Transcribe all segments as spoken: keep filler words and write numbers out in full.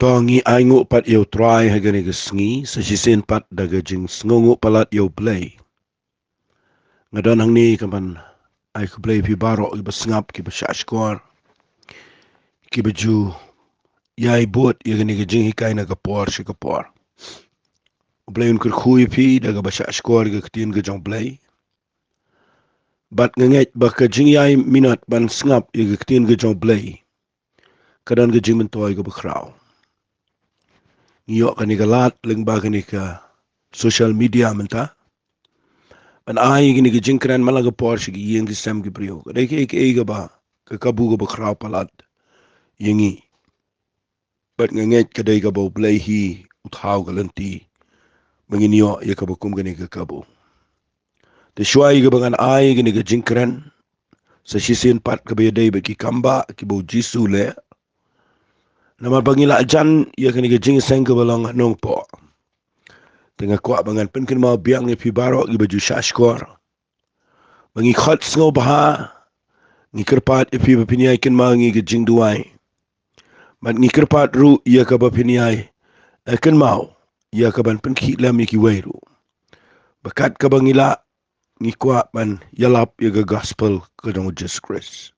To ngi ai nguh pat ïa u Trai ha kane ka sngi, sa shisien pat da ka jingsngewnguh palat ïa u Blei. Nga don hangne ka ban ai khublei phi baroh kiba sngap, kiba shahshkor, kiba ju ïai bud ïa kane ka jinghikai na ka por sha ka por. U Blei un kyrkhu ïa phi da kaba shahshkor ïa ka ktien ka jong u Blei. Bad nga ngeit ba ka jingïai minot ban sngap ïa ka ktien ka jong u Blei ka don ka jingmyntoi kaba khraw. Ngi ïoh kane ka lad lyngba kane ka social media mynta ban ai kane ka jingkren man la ka por sha ki ïing ki sem ki briew. Ka dei kaei kaei kaba ka kabu kaba khraw palat ïa ngi. Bad nga ngeit ka dei kaba u Blei hi u thaw ka lynti ba ngin ïoh ïa kaba kum kane ka kabu. Te shuwa ïa kaba ngan ai kane ka jingkren, sa shisien pat kaba ïadei bad ki kambah kiba u Jisu u leh. Namar ba ngi la jan ïa kane ka jingïaseng kaba long ha Nongpoh. Te nga kwah ba ngan pynkynmaw biang ïa phi baroh kiba ju shahshkor ba ngi khot sngewbha, ngi kyrpad ïa phi ba phin ïai kynmaw ïa ngi ka jingduwai. Bad ngi kyrpad ruh ïa kaba phin ïai, eh, kynmaw ïa ka ban pynkhih lem ïa kiwei ruh. Ba kat kaba ngi lah, ngi kwah ban ïalap ïa ka gospel ka jong u Jisu Khrist.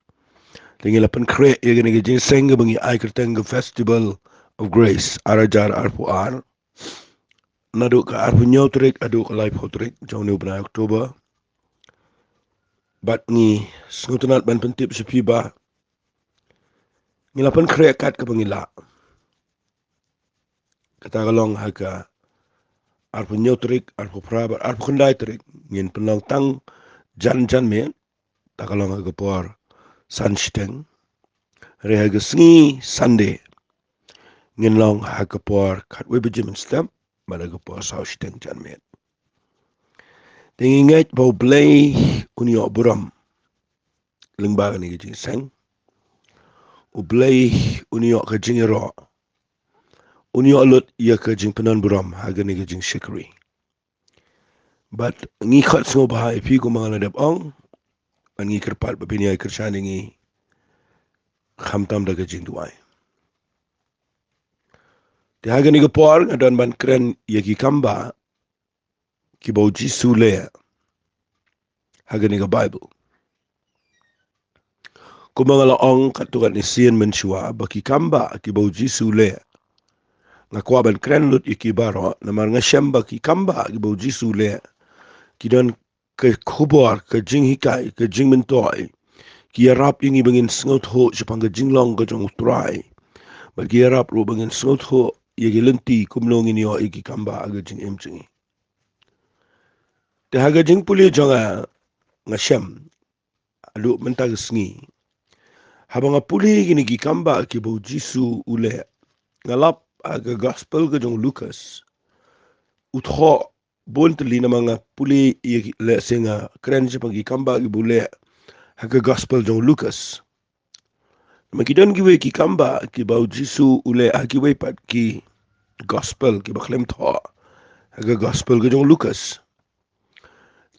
Te ngi la pynkhreh ïa kane ka jingïaseng kaba ngi ai kyrteng ka Festival of Grace ar hajar arphew ar. Naduh ka arphew hynñiew tarik haduh ka laiphew tarik jong une u bnai October. Bad ngi sngewtynnat ban pyntip sha phi ba ngi la pynkhreh kat kaba ngi lah. Kata ka long ha ka arphew hynñiew tarik, arphew phra bad arphew khyndai tarik ngin pynlong tang jan janmiet. Ta ka long ha ka por san shiteng. Hynrei ha ka sngi Sunday ngin long ha ka por khatwei baje mynstep bad ha ka por saw shiteng janmiet. Te ngi ngeit ba u Blei un ïoh burom lyngba kane ka jingïaseng. U Blei un ïoh ka jingïaroh, un ïoh lut ïa ka jingpynbun burom ha kane ka jingshakri. Bad ngi khot sngewbha ïa phi kumba nga la dep ong. Bad ngi kyrpad ba phin ïai kyrshan ïa ngi khamtam da ka jingduwai. Te ha kane ka por nga don ban kren ïa ki kambah kiba u Jisu u leh ha kane ka Baibl. Kumba nga la ong katto katne sien mynshuwa ba ki kambah kiba u Jisu u leh, nga kwah ban kren lut ïa ki baroh namar nga shem ba ki kambah kiba u Jisu u leh ki don ka khubor, ka jinghikai, ka jingmyntoi. Ki ïarap ïa ngi ba ngin sngewthuh shaphang ka jinglong ka jong u Trai. Bad ki ïarap ruh ba ngin sngewthuh ïa ki lynti kumno ngin ïoh ïa ki kambah ha ka jingim jong ngi. Te ha ka jingpule jong nga, nga shem haduh mynta ka sngi, haba nga pule kine ki kambah kiba u Jisu u leh, nga lap ha ka gospel ka jong u Lukas. U thoh bun tylli namar nga pule ïa ki, lehse nga kren shaphang ki kambah kiba u leh ha ka gospel jong u Lukas. Namar ki don kiwei ki kambah kiba u Jisu u leh ha kiwei pat ki gospel kiba khlem thoh ha ka gospel ka jong u Lukas.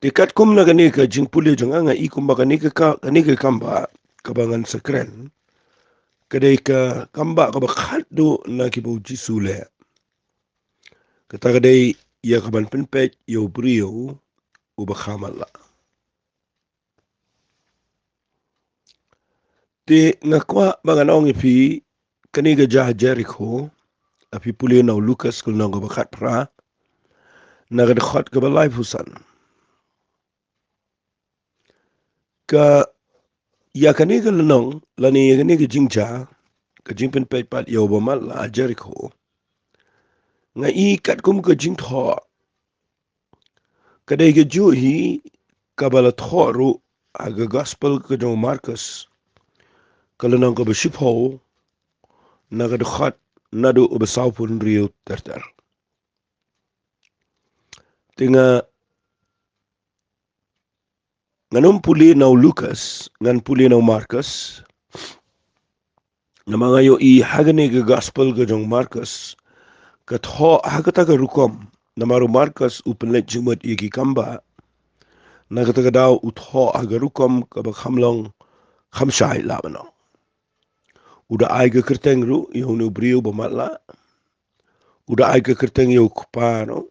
Te katkum na kane ka jingpule jong nga, nga i kumba kane ka, ka, kane ka kambah kaba ngan sa kren ka dei ka kambah kaba khatduh na kiba u Jisu u leh. Kata ka dei ïa ka ban pynpeit ïa u briew uba kha matlah. Te nga kwah ba ngan ong ïa phi, kane ka jia ha Jerikho, ha phi pule na u Lukas ka lynnong kaba khatphra, na ka dkhot kaba laiphew san. Ka, ïa kane ka lynnong lane ïa kane ka jingjia, ka jingpynpeit pat ïa uba matlah ha Jerikho, nga i katkum ka jingthoh, ka dei kajuh hi kaba la thoh ruh ha ka gospel ka jong u Markos, ka lynnong kaba shiphew, na ka dkhot naduh uba sawphew hynriew ter ter. Te nga, ngan ym pule na u Lukas, ngan pule na u Markos. Namar nga ïohi ha kane ka gospel ka jong u Markos, ka thoh ha kata ka rukom. Namar u Markos u pynleit jingmut ïa ki kambah, na kata ka daw u thoh ha ka rukom kaba kham long, kham shai lah ban ong. U da ai ka kyrteng ruh ïa une u briew ba matlah. U da ai ka kyrteng ïa u kpa ruh.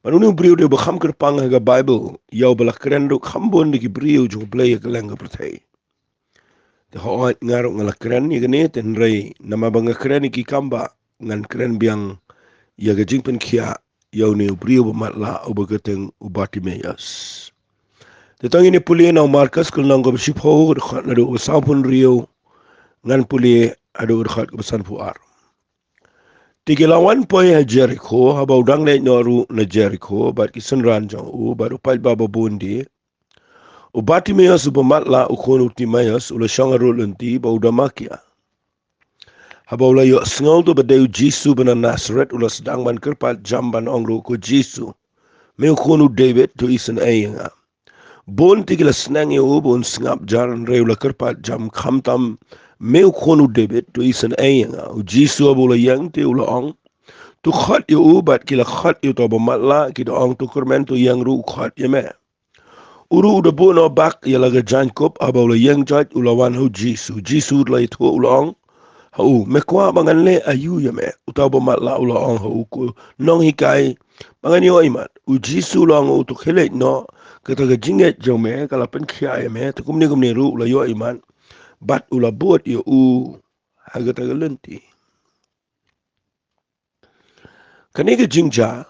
Bad une u briew u dei uba kham kyrpang ha ka Baibl, ïa uba la kren ruh kham bun da ki briew jong U Blei ha kylleng ka pyrthei. Te hooid, nga ruh nga la kren ïa kane, te hynrei namar ba nga kren ïa ki kam ba, ngan kren biang ïa ka jingpynkhiah ïa une u briew ba matlah uba kyrteng u Bartimaeus. Te to ngin ïa pule na u Markos ka lynnong kaba shiphew, ka dkhot naduh kaba sawphew hynriew, ngan pule haduh ka dkhot kaba sanphew ar. Te ki la wan poi ha Jerikho, haba u dang leit noh ruh na Jerikho bad ki synran jong u bad u paidbah ba bun de. U Bartimaeus uba matlah, u khun u Timaeus, u la shong ha rud lynti bad u da makia. Haba u la ïohsngew to ba dei u Jisu ba na Nasaret, u la sdang ban kyrpad jam ban ong ruh, ko Jisu, me u khun u David, to isynei ïa nga. Bun te ki la sneng ïa u ba un sngap jar, hynrei u la kyrpad jam, khamtam, me u khun u David, to isynei ïa nga. U Jisu haba u la ïeng te u la ong, to khot ïa u. Bad ki la khot ïa uta uba matlah, ki da ong, to kyrmen, to ïeng ruh u khot ïa me. U ruh u da buh noh bak ïa la ka jaiñkup, haba u la ïeng joit u la wan ha u Jisu. U Jisu u la ïathuh, u la ong ha u, me kwah ba ngan leh aïu ïa me? Uta uba matlah u la ong ha u, ko nonghikai, ba ngan ïoh imat? U Jisu u la ong ha u, to khie leit noh, kata ka jingngeit jong me ka la pynkhiah ïa me. Te kumne kumne ruh u la ïoh imat bad u la bud ïa u ha kata ka lynti. Kane ka jingjia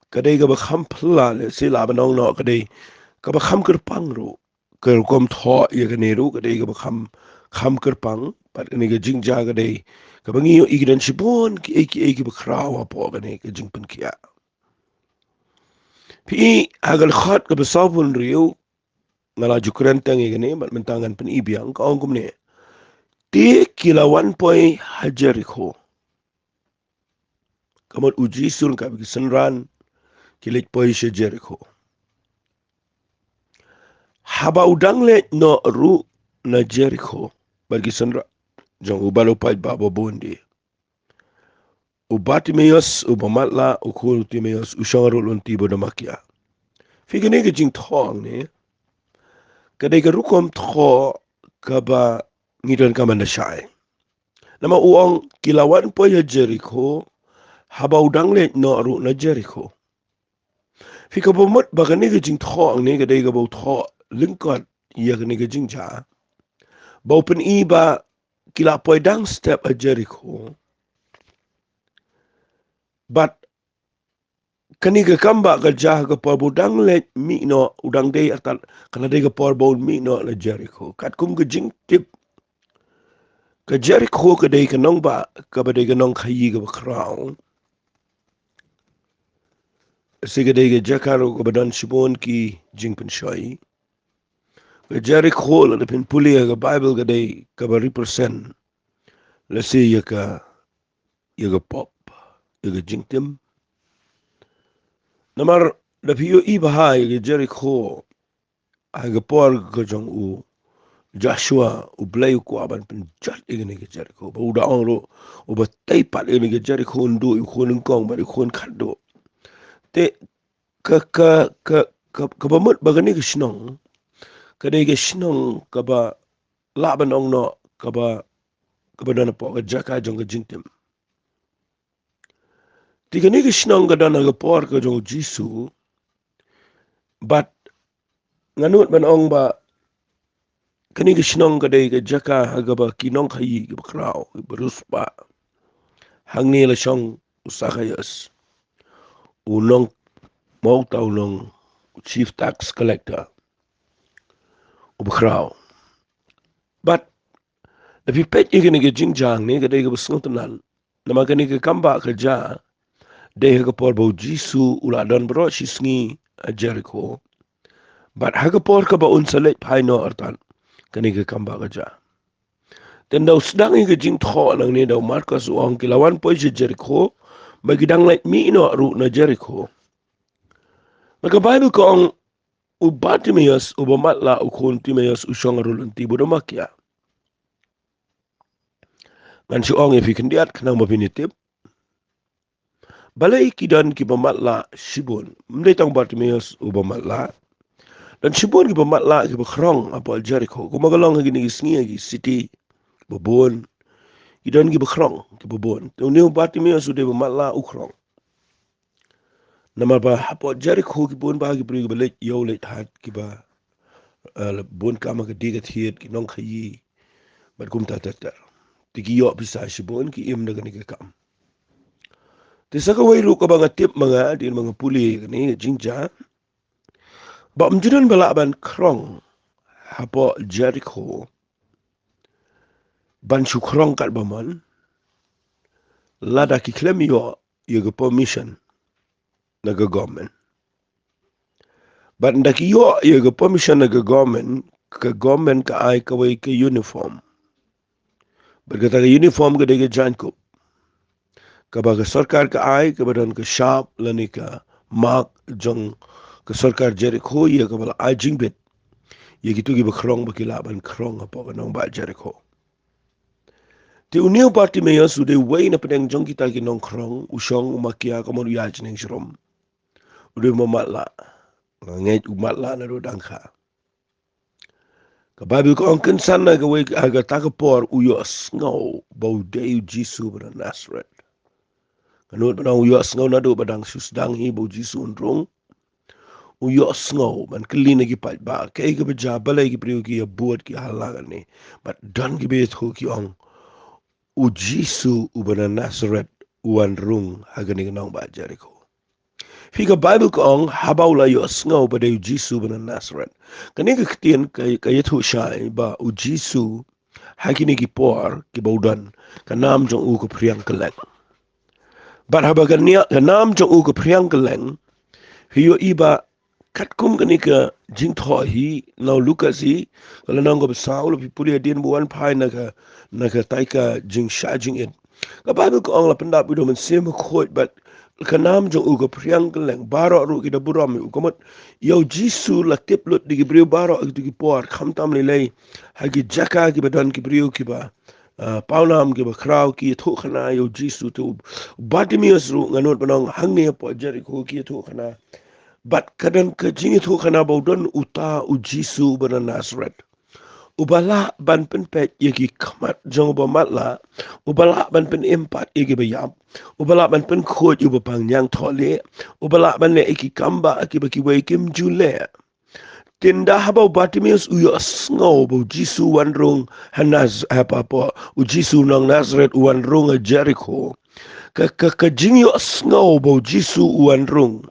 ka dei kaba kham phylla, lehse lah ban ong noh ka dei kaba kham kyrpang ruh. Ka rukom thoh ïa kane ruh ka dei kaba kham, kham kyrpang. Bad kane ka jingjia ka dei kaba ngi ïohi ki don shibun kiei kiei kiba khraw hapoh kane ka jingpynkhiah. Phi i ha ka dkhot kaba sawphew hynriew, nga la ju kren tang ïa kane, bad mynta ngan pyni biang, ka ong kumne. Te ki la wan poi ha Jerikho. Ka mut u Jisu ryngkat bad ki synran ki leit poi sha Jerikho. Haba u dang leit noh ruh na Jerikho bad ki synran jong u bad u paidbah ba bun de, u Bartimaeus uba matlah, u khun u Timaeus, u shong ha rud lynti bad u da makia. Phi, kane ka jingthoh hangne ka dei ka rukom thoh kaba ngi donkam ban da shai. Namar u ong ki la wan poi ha Jerikho, haba u dang leit noh ruh na Jerikho. Phi, kaba mut ba kane ka jingthoh hangne ka dei kaba u thoh lyngkot ïa kane ka jingjia, ba u pyni ba ki la poi dang step ha Jerikho. Bad kane ka kam ba ka jia ha ka por ba u dang leit mih noh, u dang dei artat, ka la dei ka por ba un mih noh na Jerikho. Katkum ka jingtip, ka Jerikho ka dei ka nongbah kaba dei ka nongkhaïi kaba khraw. Lehse ka dei ka jaka ruh kaba don shibun ki jingpynshoi. Ka Jerikho, lada phin pule ha ka Baibl, ka dei kaba represent, lehse, ïa ka, ïa ka pop, ïa ka jingtim. Namar da phi ïohi bha ïa ka Jerikho, ha ka por ka jong u Joshua, U Blei u kwah ban pynjot ïa kane ka Jerikho. Bad u da ong ruh, uba tei pat ïa kane ka Jerikho un duh ïa u khun nyngkong bad ïa u khun khatduh. Te ka, ka, ka, ka, kaba mut ba kane ka shnong ka dei ka shnong kaba lah ban ong noh kaba, kaba don hapoh ka jaka jong ka jingtim. Te kane ka shnong ka don ha ka por ka jong u Jisu. Bad nga nud ban ong ba kane ka shnong ka dei ka jaka ha kaba ki nongkhaïi kiba khraw, kiba riewspah. Hangne la shong u Sakhaios, u nong, mo, uta u nong chief tax collector uba khraw. Bad da phi peit ïa kane ka jingjia hangne ka dei kaba sngewtynnat. Namar kane ka kam ba ka jia dei ha ka por ba u Jisu u la don baroh shi sngi ha Jerikho. Bad ha ka por kaba un sa leit phai noh artat, kane ka kam ba ka jia. Te ynda u sdang ïa ka jingthoh nangne da u Markos u ong ki la wan poi sha Jerikho, bad ki dang leit mih noh ruh na Jerikho. Bad ka Baibl ka ong u Bartimaeus uba matlah, u khun Timaeus, u shong ha rud lynti bad u da makia. Ngan shu ong ïa phi khyndiat khnang ba phin ïa tip. Balei ki don kiba matlah shibun? Ym dei tang Bartimaeus uba matlah. Don shibun kiba matlah kiba khrong hapoh Jerikho. Kumba ka long ha kine ki sngi ha ki city babun, ki don kiba khrong kiba bun. Te une u Bartimeus u dei ba matlah, u khrong. Namar ba hapoh Jerikho ki bun bah ki briew kiba leit ïew leit hat, kiba, eh, bun kam ha ka die ka thied, ki nongkhaïi bad kumta ter ter. Te ki ïoh pisa shibun, ki im da kane ka kam. Te sa kawei ruh kaba nga tip ma nga hadien ba nga pule kane ka jingjia, ba ym ju don ba lah ban khrong hapoh Jerikho ban shu khrong katba mon lada ki khlem ïoh ïa ka permission na ka government. Bad ynda ki ïoh ïa ka permission na ka government, ka government ka ai kawei ka uniform. Bad kata ka uniform ka dei ka jaiñkup kaba ka sorkar ka ai, kaba don ka shap lane ka mark jong ka sorkar Jerikho ïa kaba la ai jingbit ïa kito kiba khrong ba ki lah ban khrong hapoh ka nongbah Jerikho. Te une u Bartimeus u dei uwei na pdeng jong kita ki nongkhrong, u shong u makia, ka mon u ïaid shnong sharum. U dei u matlah. Nga ngeit u matlah naduh dang kha. Ka Baibl ka ong kynsan na kawei, ha kata ka por u ïohsngew ba u dei u Jisu ba na Nasareth. Nga nud ban ong u ïohsngew naduh ba dang shu sdang hi ba u Jisu un rung. U ïohsngew ban kylli na ki paidbah kaei kaba jia, balei ki briew ki ïa bud ki ha la kane. Bad don kiba ïathuh ki ong, u Jisu uba na Nasareth u wan rung ha kane ka nongbah Jerikho. Phi, ka Baibl ka ong haba u la ïohsngew ba dei u Jisu ba na Nasareth. Kane ka ktien ka, ka ïathuh shai ba u Jisu ha kine ki por kiba u don, ka nam jong u ka phriang kylleng. Bad haba ka nia-, ka nam jong u ka phriang kylleng, phi ïohi ba katkum kane ka jingthoh hi na u Lukas hi, ka lynnong kaba saw, lada phi pule hadien ba wan phai na ka, na katai ka jingshah jingit, ka Baibl ka ong la pyndap ïa u da u Mynsiem Bakhuid bad ka nam jong u ka phriang kylleng, baroh ruh ki da burom ïa u. Ka mut ïa u Jisu la tip lut da ki briew baroh ha kito ki por, khamtam lei lei ha ki jaka kiba don ki briew kiba, ah, pawnam, kiba khraw, ki ïathuhkhana ïa u Jisu. Te u Bartimeus ruh, nga nud ban ong, hangne hapoh Jerikho ki ïathuhkhana. Bad ka don ka jingïathuhkhana ba u don uta u Jisu ba na Nasareth, uba lah ban pynpeit ïa ki khmat jong uba matlah, uba lah ban pynim pat ïa kiba ïap, uba lah ban pynkhuid ïa uba pang ñiangthohlieh, uba lah ban leh ïa ki kam ba kiba kiwei kim ju leh. Te ynda haba u Bartimeus u ïohsngew ba u Jisu u wan rung ha Naz-, ha, pa, pa, u Jisu nong Nasareth u wan rung ha Jerikho, ka, ka, ka jingïohsngew ba u Jisu u wan rung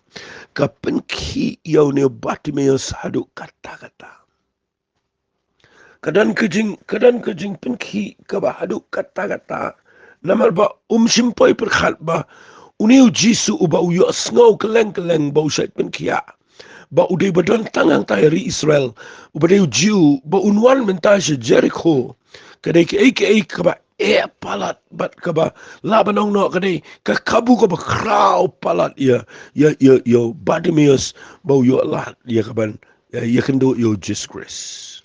ka pynkhih ïa une u Bartimeus haduh katta katta. Ka don ka jing, ka don ka jingpynkhih kaba haduh katta katta. Namar ba um shym poi pyrkhat ba une u Jisu uba u ïohsngew kylleng kylleng ba u shait pynkhiah, ba u dei ba don tang hangtai ha ri Israel, uba dei u Jiw, ba un wan mynta sha Jerikho, ka dei kaei kaei kaba eh palat bad kaba lah ban ong noh ka dei ka kabu kaba khraw palat ïa, ïa, ïa, ïa u Bartimeus ba u ïoh lad ïa kaban, ïa, ïakynduh ïa u Jisu Khrist.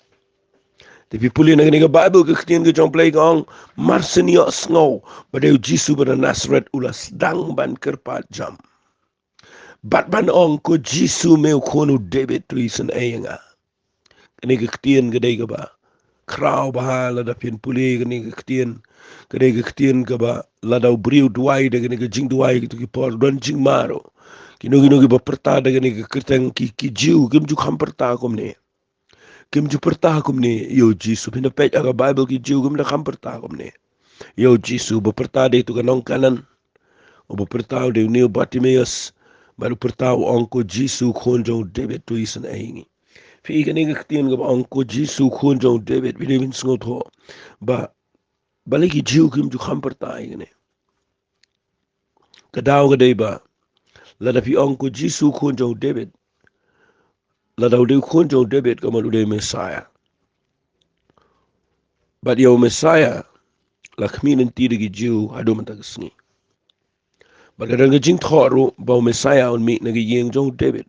Te phi pule na kane ka Baibl, ka ktien ka jong U Blei ka ong, mar syn ïohsngew ba dei u Jisu ba na Nasareth, u la sdang ban kyrpad jam bad ban ong, "Ko Jisu, me u khun u Dabid, to isynei ïa nga." Kane ka ktien ka dei kaba khraw bha lada phin pule kane ka ktien. Ka dei ka ktien kaba lada u briew u duwai da kane ka jingduwai kito ki por, don jingma ruh. Kino kino kiba pyrta da kane ka kyrteng, ki, ki Jiw kim ju kham pyrta kumne. Kim ju pyrta kumne ïa u Jisu. Phin da peit ha ka Baibl, ki Jiw kim da kham pyrta kumne ïa u Jisu. Ba pyrta dei uto u nong Kanaan. Uba pyrta u dei une u Bartimeus. Bad u pyrta u ong, "Ko Jisu, khun jong u Dabid, to isynei ïa ngi." Phi i kane ka ktien kaba ong, "Ko Jisu, khun jong u Dabid." Phi dei ban sngewthuh ba balei ki Jiw kim ju kham pyrta ïa kane. Ka daw ka dei ba lada phi ong, "Ko Jisu, khun jong u Dabid," lada u dei u khun jong u Dabid, ka mut u dei u Messiah. Bad ïa u Messiah la khmih lynti da ki Jiw haduh mynta ka sngi. Bad ka don ka jingthoh ruh ba u Messiah un mih na ka ïing jong u Dabid.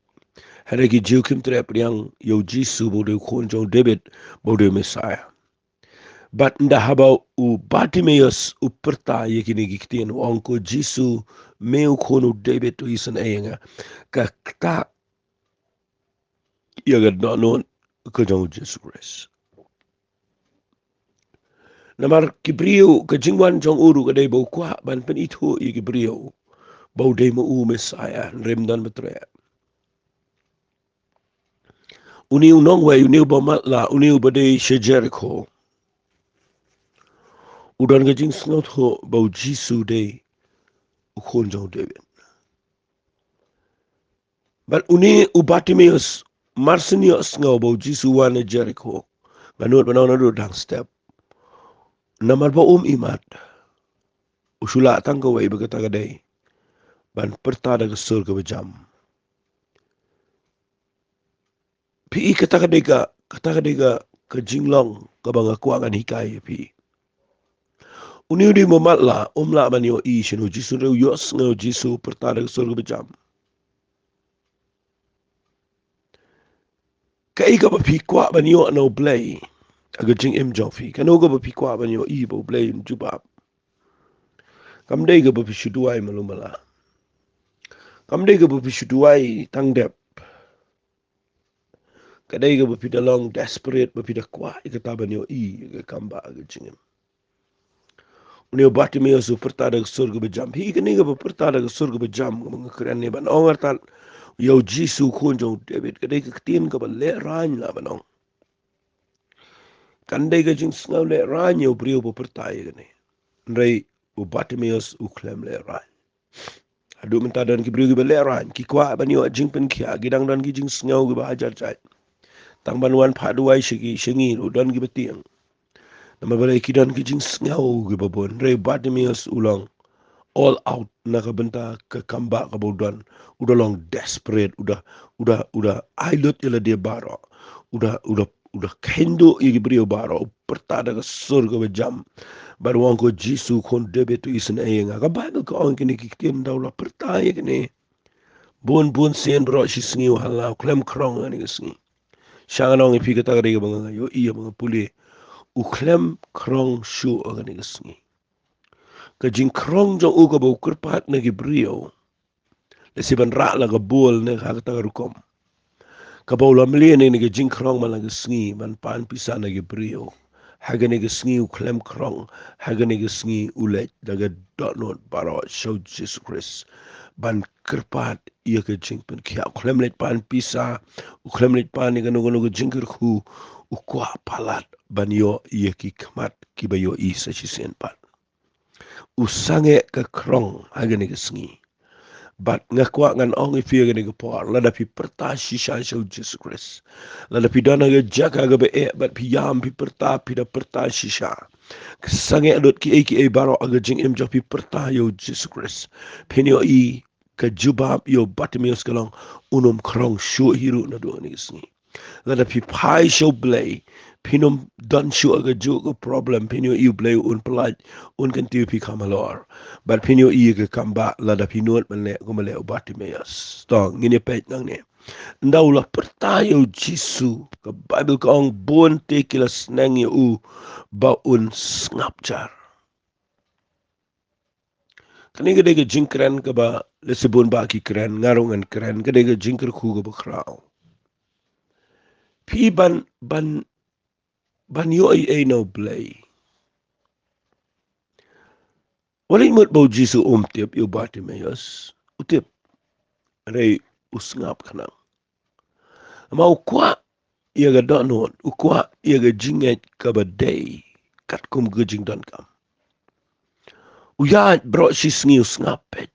Hynrei ki Jiw kim treh pdiang ïa u Jisu ba u dei u khun jong u Dabid, ba u dei u Messiah. Bad ynda haba u Bartimeus u pyrta ïa kine ki ktien, u ong, "Ko Jisu, me u khun u Dabid, to isynei ïa nga," ka ktah ïa ka dohnud ka jong u Jisu Khrist. Namar ki briew, ka jingwan jong u ruh ka dei ba u kwah ban pynithuh ïa ki briew ba u dei ma u Messiah, hynrei ym don ba treh. Une u nongwei, une uba matlah, une uba dei sha Jerikho, u don ka jingsngewthuh ba u Jisu u dei u khun jong u David. Bad une u Bartimaeus, mar shu ïohsngew ba u Jisu u wan na Jerikho, nga nud ban ong naduh dang step, namar ba um imat, u shu lah tang kawei, ba kata ka dei ban pyrta da ka sur kaba jam. Phi i, kata ka dei ka, kata ka dei ka, ka jinglong kaba nga kwah ngan hikai ïa phi. Une u dei uba matlah, um lah ban ïohi shano u Jisu, hynrei u ïohsngew u Jisu u pyrta da ka sur kaba jam. Kaei kaba phi kwah ban ïoh na u Blei ha ka jingim jong phi? Kano kaba phi kwah ban ïohi ba u Blei un jubab? Kam dei kaba phi shu duwai malu mala. Kam dei kaba phi shu duwai tang dep. Ka dei kaba phi da long desperate, ba phi da kwah ïa kata ban ïohi ïa ka kam ba ha ka jingim. Une u Bartimaeus u pyrta da ka sur kaba jam. Phi i, kane kaba pyrta da ka sur kaba jam kaba nga kren ne ban ong artat ïa u Jisu u khun jong u David, ka dei ka ktien kaba lehraiñ lah ban ong. Kan dei ka jingsngew lehraiñ ïa u briew ba pyrta ïa kane. Hynrei u Bartimaeus u khlem lehraiñ. Haduh mynta don ki briew kiba lehraiñ, ki kwah ban ïoh jingpynkhiah, ki dang don ki jingsngew kiba hajar jait. Tang ban wan phah duwai sha ki, sha ngi ruh don kiba tieng. Namar balei? Ki don ki jingsngew kiba bun. Hynrei u Bartimaeus u long all out na ka bynta ka kam ba kaba u don. U da long desperate, u da, u da, u da ai lut ïa lade baroh. U da, u da, u da kynduh ïa ki briew baroh, u pyrta da ka sur kaba jam. Bad u ong, ko Jisu, khun David, to isynei ïa nga. Ka Baibl ka ong kine ki ktien, ynda u la pyrta ïa kine, bun bun sien baroh shi sngi u hala, u khlem khrong ha kane ka sngi. Sha ngan ong ïa phi, kata ka dei kaba nga ïohi, ba nga pule, u khlem khrong shuh ha kane ka sngi. Ka jingkhrong jong u kaba u kyrpad na ki briew, lehse ban rah la ka bul ne ha kata ka rukom, kaba u la mlien ne ka jingkhrong man la ka sngi ban pan pisa na ki briew. Ha kane ka sngi u khlem khrong, ha kane ka sngi u leit da ka dohnud baroh sha u Jisu Khrist ban kyrpad ïa ka jingpynkhiah. U khlem leit pan pisa, u khlem leit pan ïa kano kano ka jingkyrkhu, u kwah palat ban ïoh ïa ki khmat kiba ïohi sa shisien pat. U sangeh ka khrong ha kane ka sngi. Bad nga kwah ngan ong ïa phi ha kane ka por, lada phi pyrta shisha sha u Jisu Khrist, lada phi don ha ka jaka kaba eh bad phi ïam, phi pyrta, phi da pyrta shisha, ka sangeh lut kiei kiei baroh ha ka jingim jong phi, pyrta ïa u Jisu Khrist, phin ïohi ka jubab ïa u Bartimaeus ka long, un ym khrong shuh hi ruh naduh kane ka sngi. Lada phi phai sha u Blei, phin ym don shuh ka juk ka problem, phin ïohi u Blei un pyllait, un kyntiew ïa phi kham halor. Bad phin ïohi ka kam ba lada phi nud ban leh kumba leh u Bartimaeus. To ngin ïa peit nangne. Ynda u la pyrta ïa u Jisu, ka Baibl ka ong bun te ki la sneng ïa u ba un sngap jar. Kane ka dei ka jingkren kaba lehse bun bah ki kren, nga ruh ngan kren, ka dei ka jingkyrkhu kaba khraw. Phi ban, ban, ban ïoh ei ei na u Blei. Wat leit mut ba u Jisu um tip ïa u Bartimaeus, u tip. Hynrei u sngap khnang. Namar u kwah ïa ka dohnud, u kwah ïa ka jingngeit kaba dei katkum ka jingdonkam. U ïaid baroh shi sngi u sngap peit.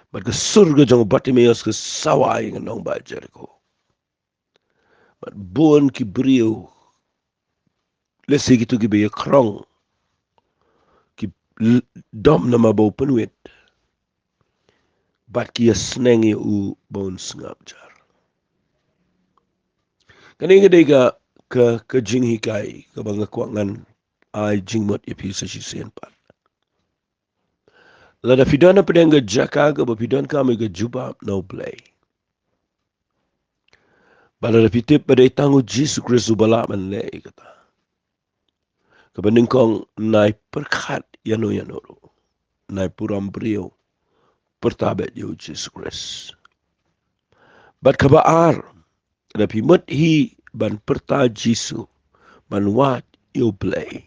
Bad ka sur ka jong u Bartimaeus ka sawa ïa ka nongbah Jerikho. Bad bun ki briew, lehse kito kiba ïa khrong, ki l-, dom namar ba u pynwit, bad ki ïa sneng ïa u ba un sngap jar. Kane ka dei ka, ka, ka jinghikai kaba nga kwah ngan ai jingmut ïa phi sa shisien pat. Lada phi don hapdeng ka jaka kaba phi donkam ïa ka jubab na u Blei, bad lada phi tip ba dei tang u Jisu Khrist uba lah ban leh ïa kata, kaba nyngkong, nai pyrkhat ïano ïano ruh, nai burom briew, pyrta beit ïa u Jisu Khrist. Bad kaba ar, lada phi mut hi ban pyrta Jisu, ban wad ïa u Blei,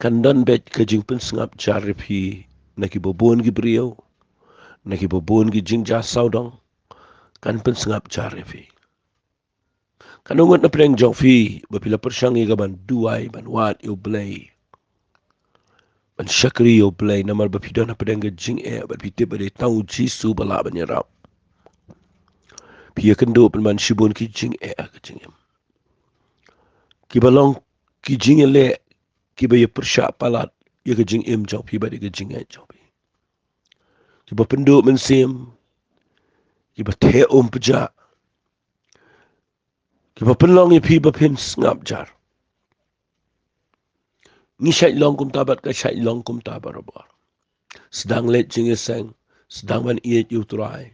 Kan don beit ka jingpynsngap jar ïa phi na kiba bun ki briew, na kiba bun ki jingjia sawdong. Kan pynsngap jar ïa phi. Kan ym ngut na pdeng jong phi ba phi la pyrshang ïa ka ban duwai, ban wad ïa U Blei, ban shakri ïa U Blei, namar ba phi don na pdeng ka jingeh, ba phi tip ba dei tang U Jisu ba lah ban ïarap. Phi ïakynduh pynban shibun ki jingeh ha ka jingim, kiba long ki jingïaleh kiba ïapyrshah palat ïa ka jingim jong phi bad ïa ka jingngeit jong phi, kiba pynduh mynsiem, kiba theh um pjah, kiba pynlong ïa phi ba phin sngap jar. Ngi shait long kumta bad ka shait long kumta barabor. Sdang leit jingïaseng, sdang ban ïeit ïa U Trai,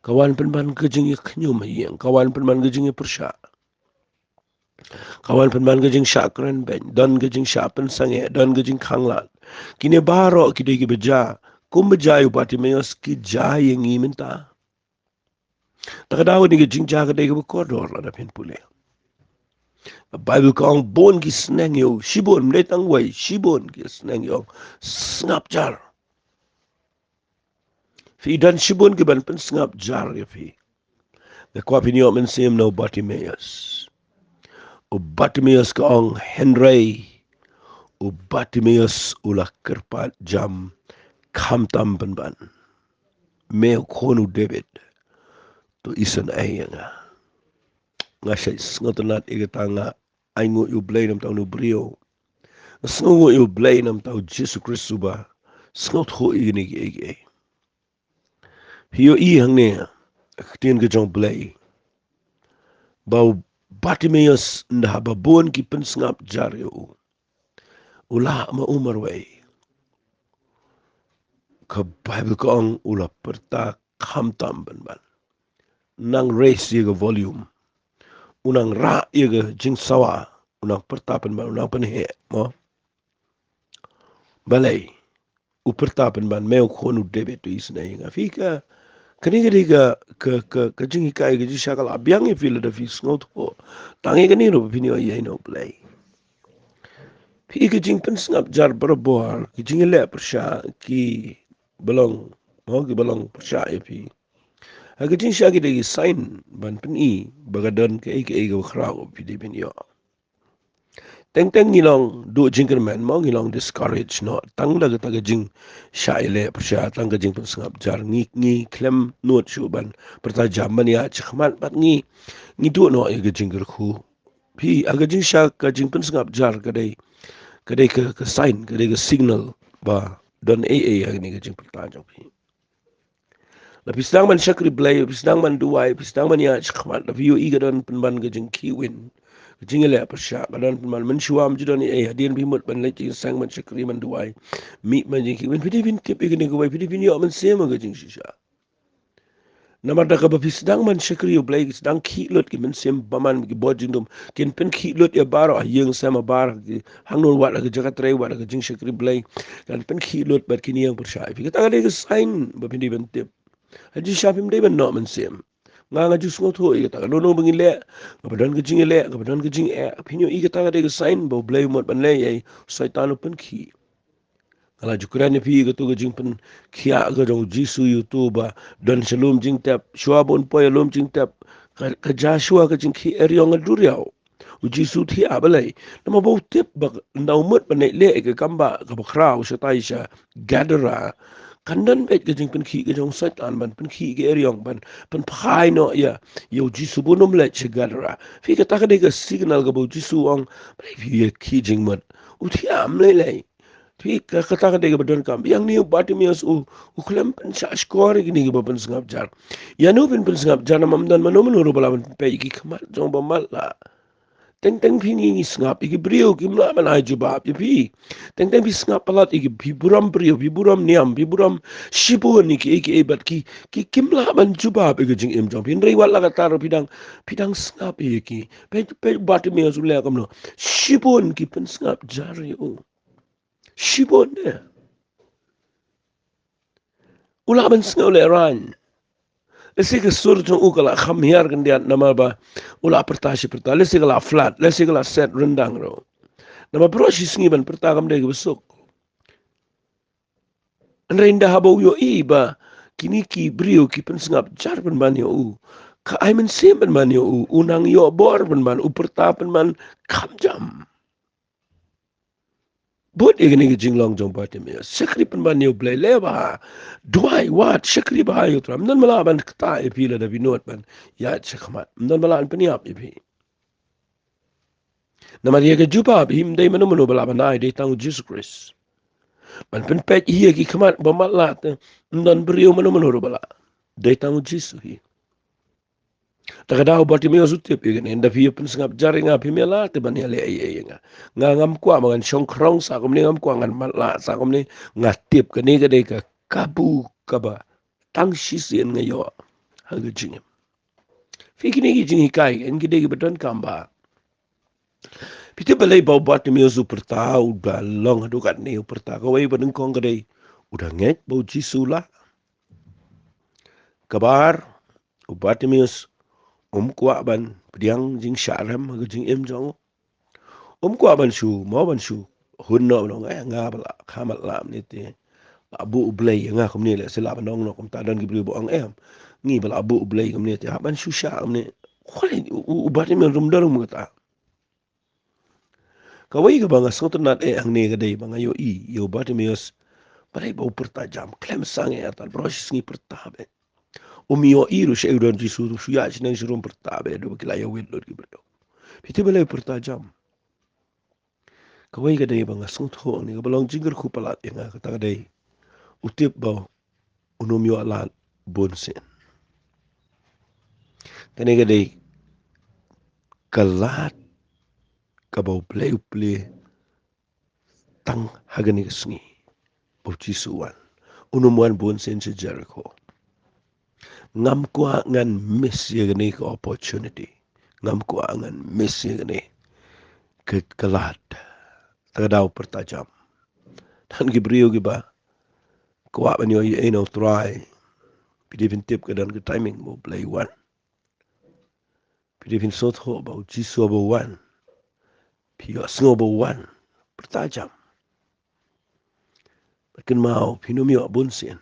ka wan pynban ka jingïakhñium ha ïing, ka wan pynban ka jingïapyrshah, ka wan pynban ka jingshah kren beiñ, don ka jingshah pynsangeh, don ka jingkhanglad. Kine baroh ki dei kiba jia, kumba jia ïa u Bartimaeus, ki jia ïa ngi mynta. Ta ka daw kane ka jingjia ka dei kaba kordor lada phin pule. Ka Baibl ka ong bun ki sneng ïa u, shibun, ym dei tang wei, shibun ki sneng ïa u sngap jar. Phi don shibun kiban pynsngap jar ïa phi. Nga kwah phin ïoh mynsiem na u Bartimaeus. U Bartimaeus ka ong hynrei u Bartimaeus u la kyrpad jam khamtam pynban, Me u khun u David, to isynei ïa nga. Nga shait sngewtynnat ïa kata, nga ainguh ïa U Blei namar uta u briew. Nga sngewnguh ïa U Blei namar uta u Jisu Khrist uba sngewthuh ïa kine kiei kiei. Phi ïohi hangne ha ka ktien ka jong U Blei ba u Bartimaeus, ynda haba bun ki pynsngap jar ïa u, u lah ma u marwei. Ka Baibl ka ong u la pyrta khamtam pynban. Nang raise ïa ka volume. U nang rah ïa ka jingsawa. U nang pyrta pynban, u nang pynheh, mo. Balei? U pyrta pynban, Me u khun u David, to isynei ïa nga. Phi, ka, kane ka dei ka, ka, ka, ka jinghikai, ka jingshisha ka la biang ïa phi lada phi sngewthuh tang ïa kane ruh ba phin ïohi ïa U Blei. Phi, ka jingpynsngap jar barabor, ka jingïaleh pyrshah kiba long, mo, kiba long pyrshah ïa phi, ha ka jingshisha ki dei ki sign ban pyni ba ka don kaei kaei kaba khraw ba phi dei ban ïoh. Teng teng ngi long duh jingkyrmen, mo, ngi long discourage noh tang da kata ka jingshah ïaleh pyrshah, tang ka jingpynsngap jar. Ngi, ngi khlem nud shuh ban pyrta jam ban ïaid shakhmat bad ngi, ngi duh noh ïa ka jingkyrkhu. Phi, ha ka jingshisha ka jingpynsngap jar ka dei, ka dei ka, ka sign, ka dei ka signal ba don ei ei ha kane ka jingpyrta jong phi. La phi sdang ban shakri Blei, phi sdang ban duwai, phi sdang ban ïaid shakhmat, la phi ïohi ka don pynban ka jingkhih win, ka jingïaleh pyrshah ka don pynban. Mynshuwa ym ju don ei ei, hadien phi mut ban leit jingïaseng, ban shakri, ban duwai, mih ban jingkhih win. Phi dei phin tip ïa kane kawei, phi dei phin ïoh mynsiem ha ka jingshisha. Namar da kaba phi sdang ban shakri ïa U Blei, ki sdang khih lut ki mynsiem bymman, ki bor jingdum kin pynkhih lut ïa baroh, ha ïing sem ha bar, ki hangno, wat ha ka jaka trei, wat ha ka jingshakri Blei, kan pynkhih lut bad kin ïeng pyrshah ïa phi. Kata ka dei ka sign ba phin dei ban tip. Ha jingshisha phim dei ban noh mynsiem. Nga, nga ju sngewthuh ïa kata, kano kano ba ngi leh, kaba don ka jingïaleh, kaba don ka jingeh, phin ïohi kata ka dei ka sign ba U Blei u mut ban leh ïa u Soitan u pynkhih. Nga la ju kren ïa phi ïa kato ka jingpynkhiah ka jong U Jisu ïa uto uba don sha lum jingtep. Shuwa ba un poi ha lum jingtep, ka, ka jia shuwa ka jingkhih eriong ha duriaw. U Jisu u thiah, balei? Namar ba u tip ba ynda u mut ban leit leh ïa ka kam ba, kaba khraw shatai sha Gadara, kan don beit ka jingpynkhih ka jong u Soitan ban pynkhih ïa ka eriong, ban pynphai noh ïa, ïa U Jisu ba un ym leit sha Gadara. Phi, kata ka dei ka signal kaba U Jisu u ong, balei phi ïa khih jingmut? U thiah, ym lei lei. Phi, ka, kata ka dei kaba donkam. Ïa ngi, u Bartimaeus u, u khlem pynshah shkor ïa kine kiba pynsngap jar. Ïa no phin pynsngap jar, namar ym don mano mano ruh ba lah ban peit ïa ki khmat jong u ba matlah. Teng teng phi, ngi, ngi sngap ïa ki briew, kim lah ban ai jubab ïa phi. Teng teng phi sngap palat ïa ki, phi burom briew, phi burom niam, phi burom shibun ïa kiei kiei, bad ki, ki, kim lah ban jubab ïa ka jingim jong phi. Hynrei wat la katta ruh phi dang, phi dang sngap ïa ki. Peit, peit u Bartimaeus u leh kumno. Shibun ki pynsngap jar ïa u. Shibun de. U lah ban sngewlehraiñ. Lehse ka sur jong u ka la kham hiar khyndiat namar ba u la pyrta shi pyrta. Lehse ka la flood, lehse ka la set ryndang ruh. Namar baroh shi sngi ban pyrta kam dei kaba suk. Hynrei ynda haba u ïohi ba kine ki briew ki pynsngap jar pynban ïa u, ka ai mynsiem pynban ïa u, u nang ïoh bor pynban, u pyrta pynban kham jam. Bud ïa kane ka jinglong jong Bartimaeus. Shakri pynban ïa u Blei, leh bha, duwai, wad, shakri bha ïa u Trai. Ym don ba lah ban ktah ïa phi lada phi nud ban ïaid shakhmat. Ym don ba lah ban pynïap ïa phi. Namar ïa ka jubab hi ym dei mano mano ba lah ban ai, dei tang u Jisu Khrist. Ban pynpeit hi ïa ki khmat ba matlah te, ym don briew mano mano ruh ba lah. Dei tang u Jisu hi. Te ka daw Bartimaeus u tip ïa kane, ynda phi ïa pynsngap jar ïa nga, phim ïa lah te ban ïaleh ei ei ïa nga. Nga ngam kwah ba ngan shong khrong sah kumne, ngam kwah ngan matlah sah kumne. Nga tip kane ka dei ka kabu kaba tang shisien nga ïoh ha ka jingim. Phi, kine ki jinghikai, kine ki dei kiba donkam bha. Phi tip balei ba u Bartimaeus u pyrta, u da long haduh katne u pyrta? Kawei ba nyngkong ka dei u da ngeit ba u Jisu u lah. Kaba ar, u Bartimaeus um kwah ban pdiang jingshah rem ha ka jingim jong u. Um kwah ban shu, mo ban shu hun noh ban ong, eh, nga ba lah, khamat lah mynne te. Lah buh u Blei ïa nga kumne, lehse lah ban ong noh kumta, don ki briew ba ong, em, ngi ba lah buh u Blei kumne te, hap ban shu shah kumne. Khwai, u, u, u Bartimaeus um don ruh kata. Kawei kaba nga sngewtynnat eh hangne ka dei ba nga ïohi ïa u Bartimaeus, balei ba u pyrta jam, khlem sangeh artat, baroh shi sngi pyrta beit. Um ïohi ruh shaei u don Jisu, ruh shu ïaid shaneng sharum pyrta beit, haduh ba ki la ïawit lut ki briew. Phi tip balei u pyrta jam? Kawei ka dei ba nga sngewthuh hangne, kaba long jingkyrkhu palat ïa nga, kata ka dei u tip ba un ym ïoh lad bun sien. Kane ka dei ka lad kaba u Blei u plie tang ha kane ka sngi ba u Jisu u wan. Un ym wan bun sien sha Jerikho. Ngam kwah ngan miss ïa kane ka opportunity. Ngam kwah ngan miss ïa kane ka, ka lad. Te ka daw pyrta jam. Don ki briew kiba kwah ban ïoh ïa u Trai. Phi dei phin tip ka don ka timing ba u Blei u wan. Phi dei phin sngewthuh ba u Jisu haba u wan, phi ïohsngew ba u wan, pyrta jam. Bad kynmaw, phin ym ïoh bun sien.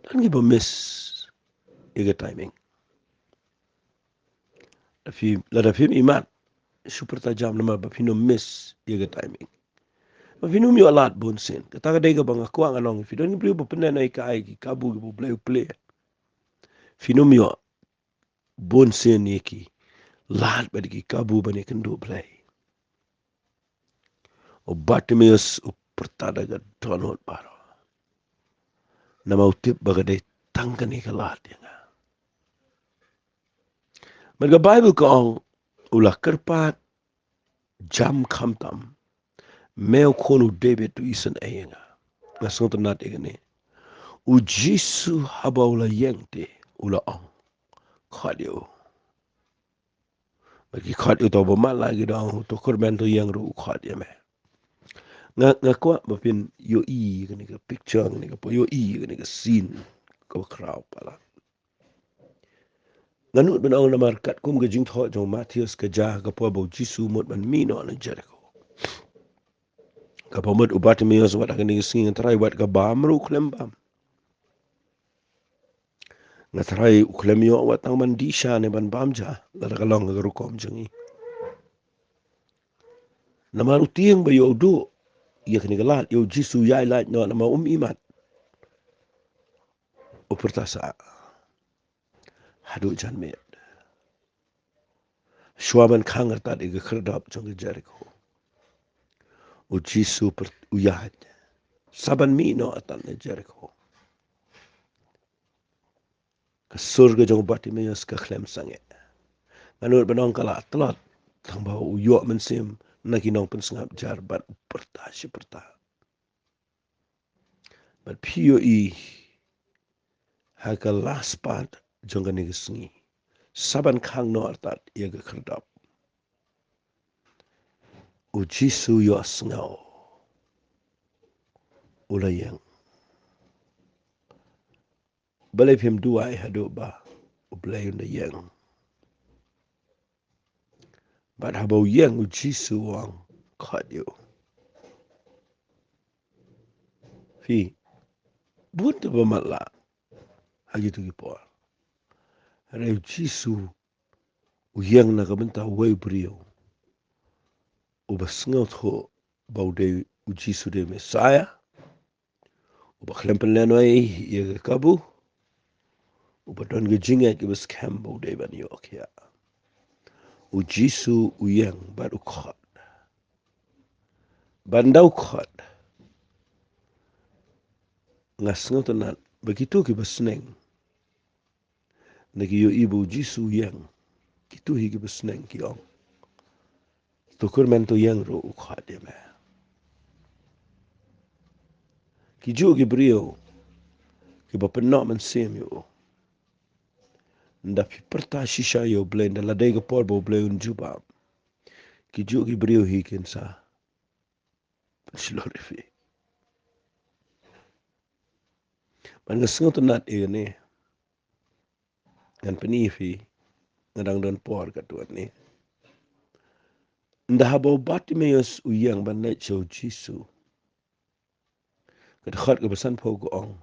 Don kiba miss ïa ka timing. Lada phi, lada phim ïmat, shu pyrta jam namar ba phin ym miss ïa ka timing. Ba phin ym ïoh lad bun sien. Kata ka dei kaba nga kwah ngan ong ïa phi. Don ki briew ba pyneh ïa ki kabu kiba u Blei u plie, phin ym ïoh bun sien ïa ki lad bad ki kabu ban ïakynduh Blei. U Bartimaeus u pyrta da ka dohnud baroh, namar u tip ba ka dei tang kane ka lad ïa nga. Bad ka Baibl ka ong, u la kyrpad jam khamtam, me u khun u David, to isynei ïa nga. Nga sngewtynnat ïa kane. U Jisu haba u la ïeng te u la ong, khot ïa u. Bad ki khot ïa uto uba matlah, ki da ong, to kyrmen, to ïeng ruh u khot ïa me. Nga, nga kwah ba phin ïohi kane ka picture, kane ka, ïohi kane ka scene kaba khraw palat. Nga nud ban ong namar katkum ka jingthoh jong u Mathaios ka jia ha ka por ba u Jisu u mut ban mih noh na Jerikho. Kaba mut u Bartimaeus wat ha kane ka sngi, nga tharai wat ka bam ruh u khlem bam. Nga tharai u khlem ïoh wat tang ban dih sha ne ban bam ja, lada ka long ha ka rukom jong ngi. Namar u tieng ba ïoh u duh ïa kane ka lad, ïoh u Jisu u ïaid lait noh, namar um ïmat. U pyrta sah haduh janmiet. Shuwa ban khang artat ïa ka khyrdop jong ka Jerikho, u Jisu pyr-, u ïaid sa ban mih noh artat na Jerikho. Ka sur ka jong u Bartimaeus ka khlem sangeh. Nga nud ban ong ka la tlot tang ba u ïoh mynsiem na ki nongpynsngap jar bad u pyrta shi pyrta. Bad phi ïohi ha ka last part jong kane ka sngi, sa ban khang noh artat ïa ka khyrdop, u Jisu u ïohsngew, u la ïeng. Balei phim duwai haduh ba u Blei un da ïeng? Bad haba u ïeng, u Jisu u ong, khot ïa u. Phi, bun te ba matlah ha kito ki por. Hynrei u Jisu u ïeng na ka bynta uwei u briew uba sngewthuh ba u dei, u Jisu dei Messiah, uba khlem pynlehnohei ïa ka kabu, uba don ka jingngeit kaba skhem ba u dei ban ïoh khiah. U Jisu u ïeng bad u khot. Bad ynda u khot, nga sngewtynnat ba kito kiba sneng, ynda ki ïohi ba u Jisu u ïeng, kito hi kiba sneng ki ong, to kyrmen, to ïeng ruh, u khot ïa me. Kijuh ki briew kiba pynnoh mynsiem ïa u, ynda phi pyrta shisha ïa U Blei, ynda la dei ka por ba U Blei un jubab, kijuh ki briew hi kin sa pynshlur ïa phi. Bad nga sngewtynnat ïa kane, ngan pyni ïa phi, nga dang don por katto katne. Ynda haba u Bartimaeus u ïeng ban leit sha u Jisu, ka dkhot kaba sanphew ka ong,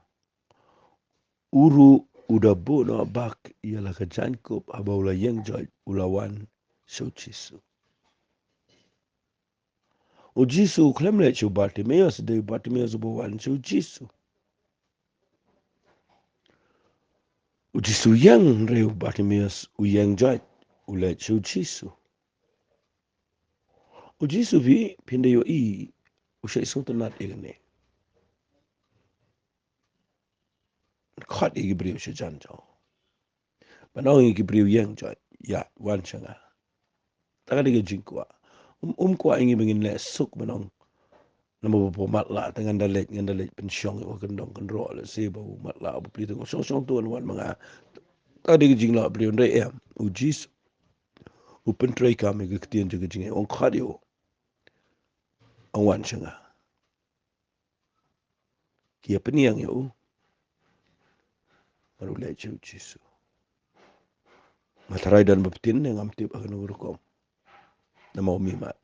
u ruh u da buh noh bak ïa la ka jaiñkup, haba u la ïeng joit u la wan sha u Jisu. U Jisu u khlem leit sha u Bartimaeus, dei u Bartimaeus uba wan sha u Jisu. U Jisu u ïeng, hynrei u Bartimaeus u ïeng joit, u leit sha u Jisu. U Jisu, phi, phin da ïohi, u shait sngewtynnat ïa kane. Khot ïa ki briew sha jan jong u. Ban ong ïa ki briew, ïeng joit, ïa, wan sha nga. Kata ka dei ka jingkwah. Um, um kwah ïa ngi ba ngin leh suk ban ong, namar ba u matlah, te ngan da leit, ngan da leit pynshong ïa u ha kyndong kynroh, lehse ba u matlah, u plie, te shong shong to, wan ma nga. Kata ka dei ka jingleh briew, hynrei em, u Jisu u pyntreikam ïa ka ktien jong ka jingim, u ong, khot ïa u, ong, wan sha nga. Ki ïa pynïeng ïa u, bad u leit sha u Jisu. Nga tharai don ba phin, ne ngam tip ha kano ka rukom, namar u mihmat.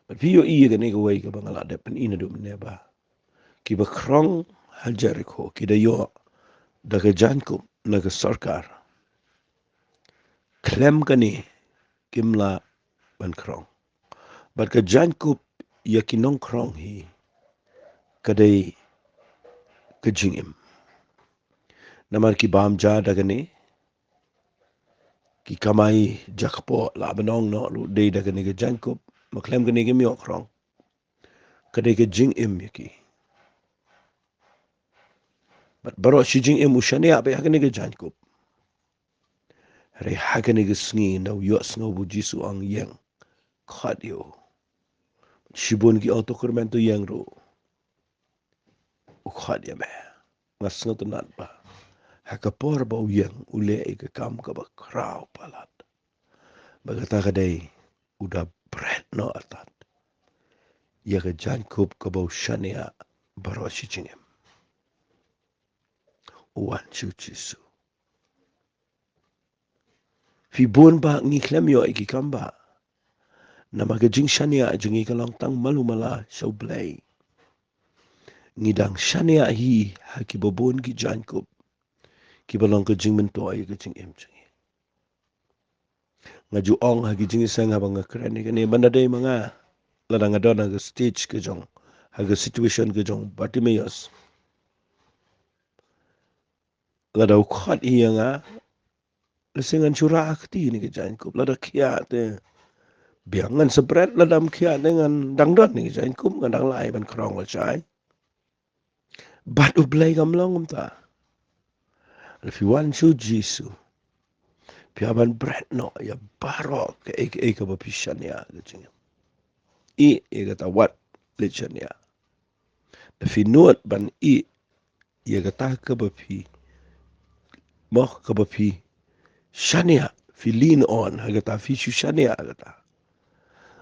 Bad phi ïohi ïa kane kawei kaba nga la dep pyni naduh mynne, ba kiba khrong ha Jerikho ki da ïoh da ka jaiñkup na ka sorkar. Khlem kane kim lah ban khrong. Bad ka jaiñkup ïa ki nongkhrong hi ka dei ka jingim. Namar ki bam ja da kane, ki kamai ja kpoh, lah ban ong noh ruh, dei da kane ka jaiñkup, ma khlem kane kim ïoh khrong. Ka dei ka jingim ïa ki. Bad baroh shi jingim u shaniah beit ha kane ka jaiñkup. Hynrei ha kane ka sngi, ynda u ïohsngew ba u Jisu u ong, ïeng, khot ïa u, shibun ki ong, to kyrmen, to ïeng ruh, u khot ïa me. Nga sngewtynnat ba ha ka por ba u ïeng, u leh ïa ka kam kaba khraw palat. Ba kata ka dei, u da bret noh artat ïa ka jaiñkup kaba u shaniah baroh shi jingim. U wan sha u Jisu. Phi, bun bah ngi khlem ïoh ïa ki kam bah. Namar ka jingshaniah jong ngi ka long tang malu mala sha U Blei. Ngi dang shaniah hi ha kiba bun ki jaiñkup kiba long ka jingmyntoi ïa ka jingim jong ngi. Nga ju ong ha ki jingïaseng haba nga kren ïa kane, ban da dei ma nga, lada nga don ha ka stage ka jong, ha ka situation ka jong Bartimaeus, lada u khot ïa nga, lehse ngan shu rah ha kti ïa kane ka jaiñkup, lada khiah te biang, ngan sa bret, lada ym khiah te ngan dang don ïa kane ka jaiñkup, ngan dang lah ban khrong lashai. Bad U Blei kam long kumta. Lada phi wan sha u Jisu, phi hap ban bret noh ïa baroh kaei kaei kaba phi shaniah ha ka jingim. Ïeh ïa kata wat leit shaniah. Lada phi nud ban ïeh ïa kata kaba phi, mo, kaba phi shaniah, phi lean on ha kata, phi shu shaniah ha kata.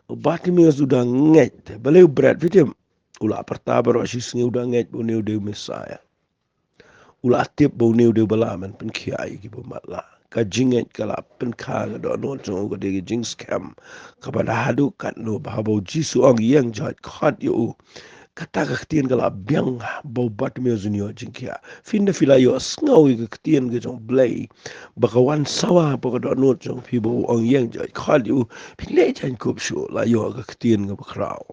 U Bartimaeus u da ngeit, balei u bret, phi tip? U la pyrta baroh shi sngi u da ngeit ba une u dei u Messiah. U la tip ba une u dei uba lah ban pynkhiah ïa kiba matlah, ka jingngeit ka la pynkha ka dohnud jong u, ka dei ka jingskhem kaba da haduh katno ba haba u Jisu u ong, "Ïeng joit, khot ïa u." Kata ka ktien ka la biang ba u Bartimeus un ïoh jingkhiah. Phi, ynda phi la ïohsngew ïa ka ktien ka jong u Blei ba ka wan sawa hapoh ka dohnud jong phi ba u ong, "Ïeng joit, khot ïa u," phi leh jaiñkup shuh, la ïoh ka ktien kaba khraw.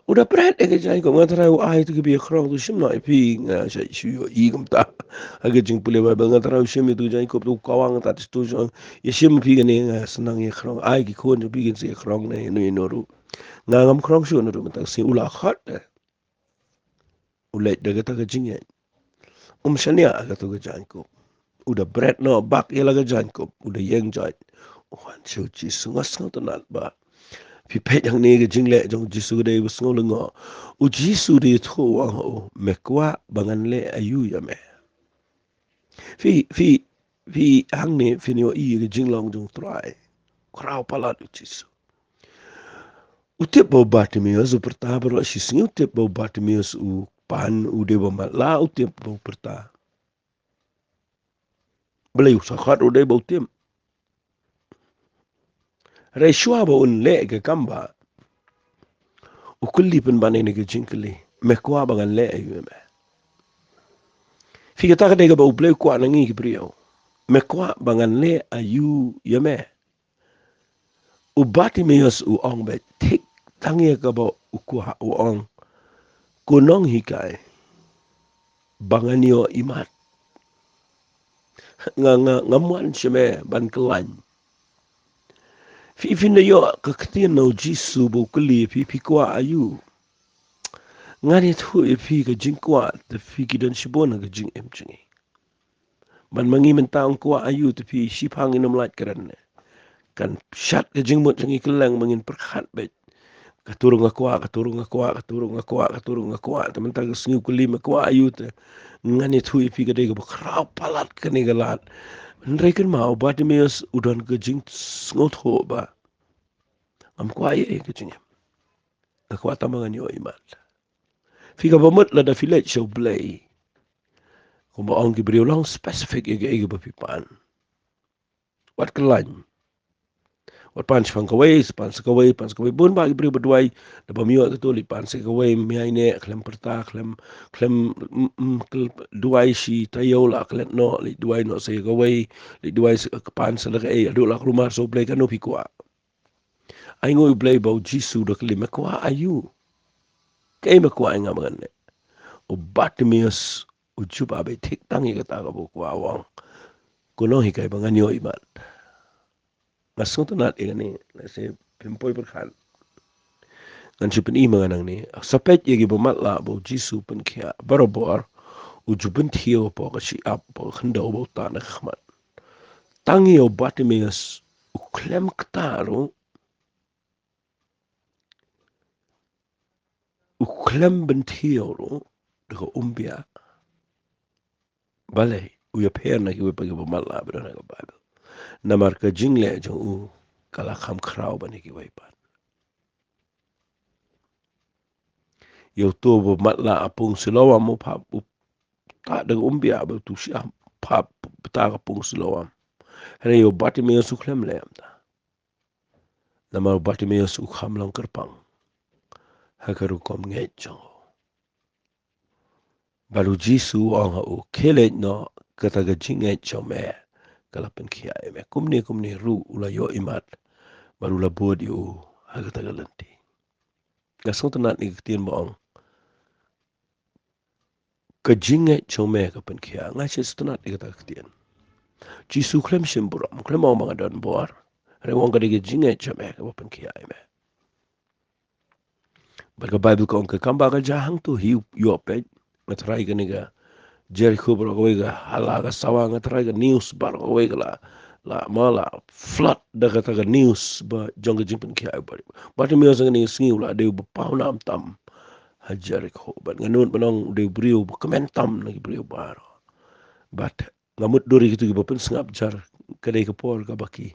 U da bret ïa ka jaiñkup. Nga trai u ai to ki ba ïakhrong, to shim noh ïa phi, nga shait shu ïohi kumta. Ha ka jingpule Baibl nga trai u shim ïa to ki jaiñkup, to kawang ta to shu ïashim phi kane, nga sdang ïakhrong. Ai ki khun jong phi kin sa ïakhrong ne ïano ïano ruh. Nga ngam khrong shuh na ruh mynta ka sngi, u la khot eh. U leit da kata ka jingngeit. Um shaniah ha kato ka jaiñkup. U da bret noh bak ïa la ka jaiñkup. U da ïeng joit. U wan sha u Jisu. Nga sngewtynnat ba phi peit hangne ka jingleh jong u Jisu ka dei ba sngew lyngngoh. U Jisu u da ïathuh, u ong ha u, "Me kwah ba ngan leh aïu ïa me?" Phi, phi, phi hangne phin ïohi ïa ka jinglong jong u Trai. Khraw palat u Jisu. U tip ba u Bartimeus u pyrta baroh shi sngi, u tip ba u Bartimeus u pan, u dei ba matlah, u tip ba u pyrta. Balei u sa khot, u dei ba u tip. Hynrei shuwa ba un leh ka kam ba, u kylli pynban ïa kane ka jingkylli, "Me kwah ba ngan leh aïu ïa me?" Phi, kata ka dei kaba u Blei u kwah na ngi ki briew. "Me kwah ba ngan leh aïu ïa me?" U Bartimeus u ong beit thik tang ïa kaba u kwah, u ong, "Ko nonghikai, ba ngan ïoh imat. Nga, nga, ngam wan sha me ban khlaiñ." Phi, phin da ïoh ka ktien na u Jisu ba u kylli phi, "Phi kwah aïu?" Ngan ïathuh ïa phi ka jingkwah, te phi ki don shibun ha ka jingim jong ngi. Ban ma ngi mynta ong kwah aïu, te phi shipang ngin ym lait kren ne. Kan shat ka jingmut jong ngi kylleng ba ngin pyrkhat beit. Kato ruh nga kwah, kato ruh nga kwah, kato ruh nga kwah, kato ruh nga kwah. Te mynta ka sngi u kylli, "Me kwah aïu?" Te ngan ïathuh ïa phi, ka dei kaba khraw palat kane ka lad. Hynrei kynmaw, u Bartimeus u don ka jingsngewthuh ba, "Ngam kwah ei ei ha ka jingim. Nga kwah tang ba ngan ïoh imat." Phi, kaba mut lada phi leit sha u Blei, kumba ong ki briew, long specific ïa kaei kaba phi pan. Wat khlaiñ. Wat pan shaphang kawei, pan sha kawei, pan sha kawei. Bun bah ki briew ba duwai, da bym ïoh kato, leit pan sha kawei, mih ïa ine, khlem pyrta, khlem, khlem, mm, mm, kl-, duwai shi taïew la klet noh, leit duwai noh sha kawei, leit duwai sha, pan sha da kaei, haduh la kulmar sha u Blei, kano phi kwah? Ainguh ïa u Blei ba u Jisu u da kylli, "Me kwah aïu? Kaei me kwah ïa nga ba ngan leh?" U Bartimeus u jubab beit thik tang ïa kata kaba u kwah, u ong, "Ko nonghikai, ba ngan ïoh imat." Nga sngewtynnat ïa kane, lehse phim poi pyrkhat. Ngan shu pyni ma nga nangne. Sa peit ïa ki bamatlah ba u Jisu u pynkhiah, barabor u ju pynthiew hapoh ka shyiap, hapoh ka khyndew ba u tad na ka khmat. Tang ïa u Bartimeus u khlem ktah ruh, u khlem pynthiew ruh da ka umbiah. Balei? U ïapher na kiwei pat ki bamatlah ba don ha ka Baibl. Namar ka jingleh jong u ka la kham khraw ban ïa kiwei pat. Ïa uto u bamatlah ha pung Siloam u phah, u tad da ka umbiah, bad uto u shyiap u phah, u tad ha pung Siloam. Hynrei ïa u Bartimeus u khlem leh kumta. Namar u Bartimeus u kham long kyrpang ha ka rukom ngeit jong u. Bad u Jisu u ong ha u, "Khie leit noh, kata ka jingngeit jong me ka la pynkhiah ïa me." Kumne kumne ruh u la ïoh imat bad u la bud ïa u ha kata ka lynti. Nga sngewtynnat ïa ka ktien ba ong, "Ka jingngeit jong me ka pynkhiah." Nga sngewtynnat ïa kata ka ktien. Jisu u khlem shim burom, u khlem ong ba nga don bor. Hynrei u ong, "Ka dei ka jingngeit jong me kaba pynkhiah ïa me." Bad ka Baibl ka ong, ka kam ba ka jia hangto hi, ïoh peit. Nga tharai kane ka Jerikho baroh kawei ka hala ka sawa, nga tharai ka news baroh kawei ka la, la, ma la flood da kata ka news ba jong ka jingpynkhiah ïa u Bartimeus. Bartimeus ha kane ka sngi u la dei uba paw nam tam ha Jerikho. Bad nga nud ban ong u dei u briew uba kmen tam na ki briew baroh. Bad nga mutdur ïa kito kiba pynsngap jar, ka dei ka por kaba ki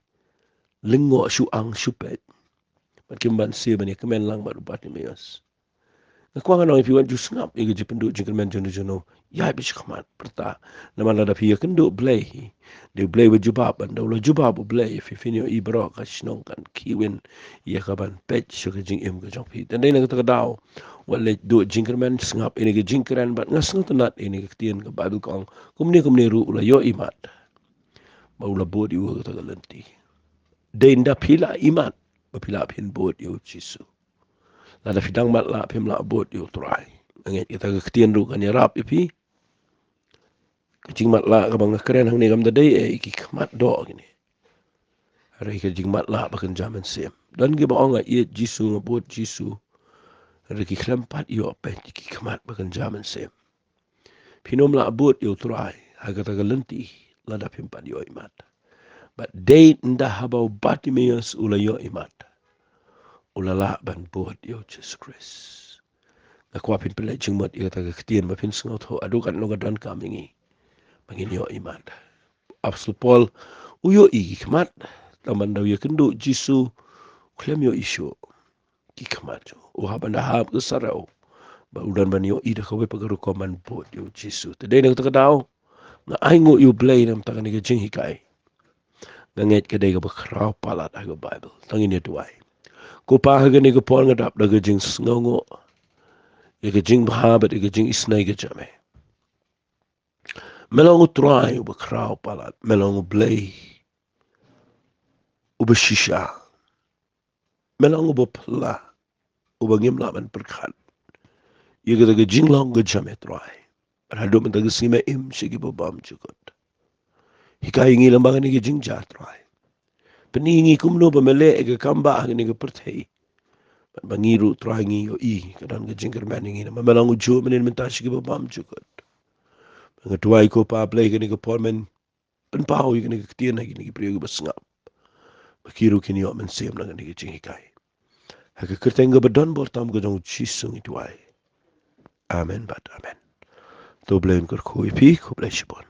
lyngngoh shu ang shu peit. Bad kim banse ban ïa kmen lang bad u Bartimeus. Nga kwah ngan ong ïa phi, wat ju sngap ïa ka jingpynduh jingkyrmen jong u jong u. Ïaid beit shakhmat, pyrta. Namar lada phi ïakynduh Blei, dei u Blei uba jubab, ban da u la jubab u Blei ïa phi, phin ïohi baroh ka shnong kan khih win ïa ka ban peit sha ka jingim ka jong phi. Te dei na kata ka daw, wat leit duh jingkyrmen, sngap ïa kane ka jingkren, bad nga sngewtynnat ïa kane ka ktien ka Baibl ka ong kumne kumne ruh u la ïoh imat, ba u la bud ïa u ha kata ka lynti. Dei ynda phi la imat ba phi lah phin bud ïa u Jisu. Lada phi dang matlah, phim lah bud ïa u Trai. Nga ngeit kata ka ktien ruh kan ïarap ïa phi. Ka jingmatlah kaba nga kren hangne kam da dei eh ïa ki khmat doh kine. Hynrei ka jingmatlah ba kynja mynsiem. Don kiba ong nga ïeit Jisu, nga bud Jisu, hynrei ki khlem pat ïoh peit ïa ki khmat ba kynja mynsiem. Phin ym lah bud ïa u Trai ha kata ka lynti lada phim pat ïoh imat. Bad dei ynda haba u Bartimaeus u la ïoh imat, u la lah ban bud ïa u Jisu Khrist. Nga kwah phin pynleit jingmut ïa kata ka ktien ba phin sngewthuh haduh katno ka donkam ïa ngi ba ngin ïoh imat. Apostol Paul u ïohi ki khmat, tang ban da u ïakynduh Jisu, u khlem ïohi shuh ki khmat jong u. U hap ban da hap ka sarew ba u don ban ïohi da kawei pat ka rukom ban bud ïa u Jisu. Te dei na kata ka daw, nga ainguh ïa u Blei namar kane ka jinghikai. Nga ngeit ka dei kaba khraw palat ha ka Baibl. To ngin ïa duwai. Ko Pa, ha kane ka por nga dap da ka jingsngewnguh ïa ka jingbha bad ïa ka jingisynei ka jong me. Me long u Trai uba khraw palat, me long u Blei uba shisha, me long uba phylla, uba ngim lah ban pyrkhat ïa kata ka jinglong ka jong me Trai. Bad haduh mynta ka sngi me im sha kiba bymjukut. Hikai ïa ngi lem bad kane ka jingjia Trai. Pyni ïa ngi kumno ba me leh ïa ka kam ba ha kane ka pyrthei, bad ba ngi ruh Trai ngi ïohi ka don ka jingkyrmen ïa ngi namar me long u juh mynhynnin mynta sha kiba bymjukut. Nga duwai ko Pa Blei kane ka por men pynpaw ïa kane ka ktien ha kine ki briew kiba sngap, ba ki ruh kin ïoh mynsiem na kane ka jinghikai. Ha ka kyrteng kaba don bor tam ka jong u Jisu ngi duwai. Amen bad amen. To Blei un kyrkhu ïa phi, khublei shibun.